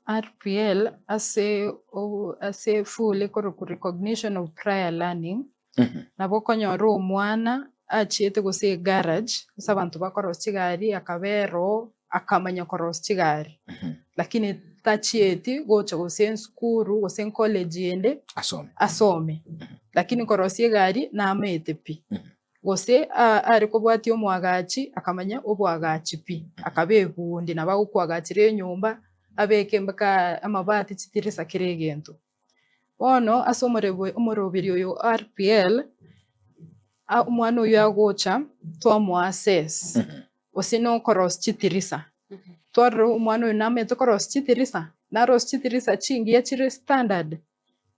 RPL ase ase full ekorokwa recognition of prior learning, nabo okonyora omwana achiete gose egarage ase abanto bakorosia chigari akabera oo akamanya korosia chigari, lakini tachieti gocha gose esukuru gose ecollege ende Asome. asome, lakini korosia egari namaete pi. Gose are kobwatia omoagachi akamanya oboagachi pi, akaba ebundi nabo agokoagachera enyomba, abeke mpaka amabati chitirisa kera egento. Bono ase omorebo omoroberi oyo o RPL, omwana oyio agocha twamoa assess, gose na okorosia chitirisa, twarora omwana oyo namanyete korosia chitirisa, narosie chitirisa chingiya chire standard.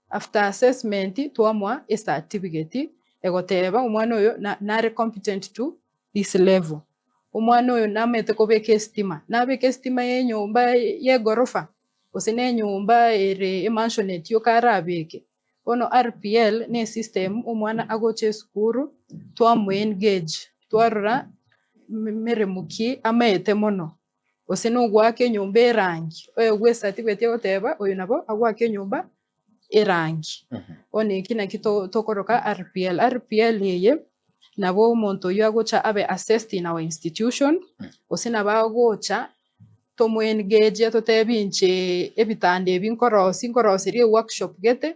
After assessment twamoa ecertificate egoteba omwana oyo nare competent to this level. Omwana oyo namanyete kobeka estima, nabeke estima ya enyomba ya egorofa gose na enyomba ere emansoneti yoka arabeke. Bono RPL ne esystem omwana agocha esukuru twamo engage twarora meremo ki amaete mono. gose nogoaka enyomba erangi, oegwe ecertificate egoteba oyo nabo agoaka enyomba erangi. Bono eki naki to- tokoroka RPL. RPL eye, nabo omonto oywo agocha abe assessed in our institution, gose nabo agocha tomo engage totebi inche ebitanda ebi nkorosia nkoroseria eworkshop gete,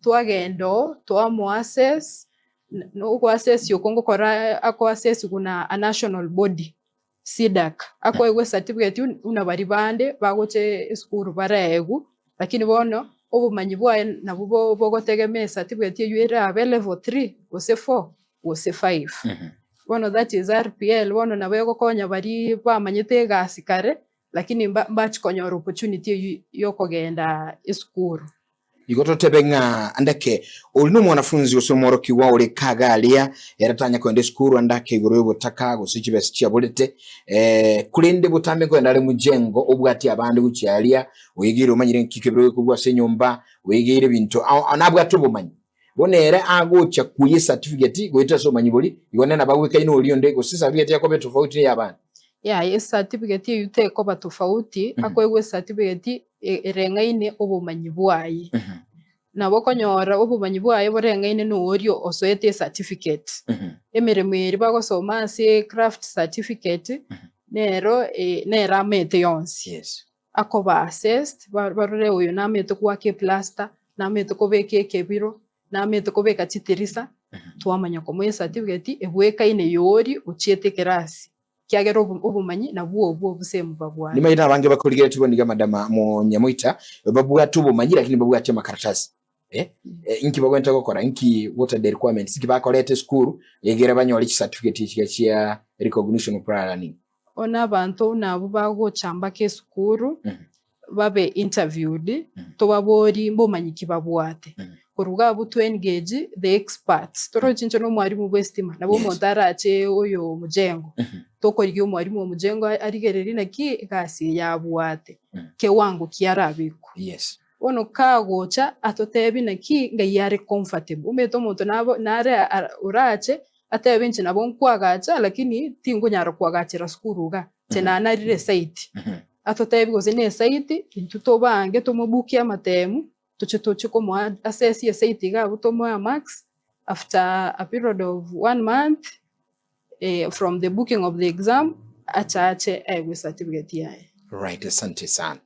twagenda oo twamoa assess, na ogoassess okwo ngokora akoassessiwa na a national body. CDACC, akoegwa ecertificate buna baria bande bagocha esukuru baraegwe, lakini bono obomanyi bwaye nabwo bogotegemea ecertificate eywo erabe level three gose four gose five. Bono that is RPL bono nabo egokonya baria bamanyete egasi kare lakini mbachi konyora opportunity eywo ya okogenda esukuru. Igo totebe ng'a andake ori nomwanafunzi gose omworokigwa ore kaga aria, ere tanya kogenda esukuru ande ake igoro y'obotaka gose chibesa chiaborete, eh, korende botambe nkogenda are mojengo obwatie abande gochia aria, oigeire omanyire nki kebire gekorwa ase enyomba, oigeire ebinto ao ao nabwate obomanyi. Bono ere agocha koyia ecertificate goetera ase obomanyi boria, igo nere nabo agwekaine oria onde gose ecertificate yakoba etofauti neya abande. Yaya ecertificate eyio tekoba tofauti, akoegwa ecertificate ereng'aine obomanyi bwaye. Nabo okonyora obomanyi bwaye boreng'aine na oria osoete ecertificate. Emeremo eria bagosoma ase craft certificate, nero nere amaete yonsi. Yes. Akoba assessed, barore oyo namaete goaka eplaster, namaete kobeka ekebiro, namaete kobeka chitirisa, twamanya komoa ecertificate ebwekaine ya oria ochiete ekerasi. Ekiagera obomanyi nabwo obwo obosemi babwate. Nimanyete abange bakorigeretie bono iga madama monyamoita babwate obomanyi lakini mbabwati amakaratasi eh, eh, inki bagwenerete gokora inki what are the requirements inki bakorete esukuru egere banyore chicertificate echi iga chia recognition of prior learning. Bono abanto buna abwo bagocha mpaka esukuru babe interviewed, tobabori mbomanyi ki babwate. Korwa iga abwo to engage the experts, toroche inche na omwalimu bwa estima, nabo omonto arache oyo omojengo, tokorigia omwalimu omojengo arigererie naki egasi eye abwate, kewango ki arabekwe. Bono kagocha atotebie naki ng'ai are comfortable, omanyete omonto nabo nare orache atebe inche nabo nkoagacha lakini tinkonyara koagachera sukuru igaa, inche nanarire esite. Atotebie gose ne esite, intwe tobange tomobukie amatemu, toche toche komoa assess esite iga abwo tomoe amarks, after a period of one month from the booking of the exam, achache aegwe ecertificate yaye. Right, asante sana.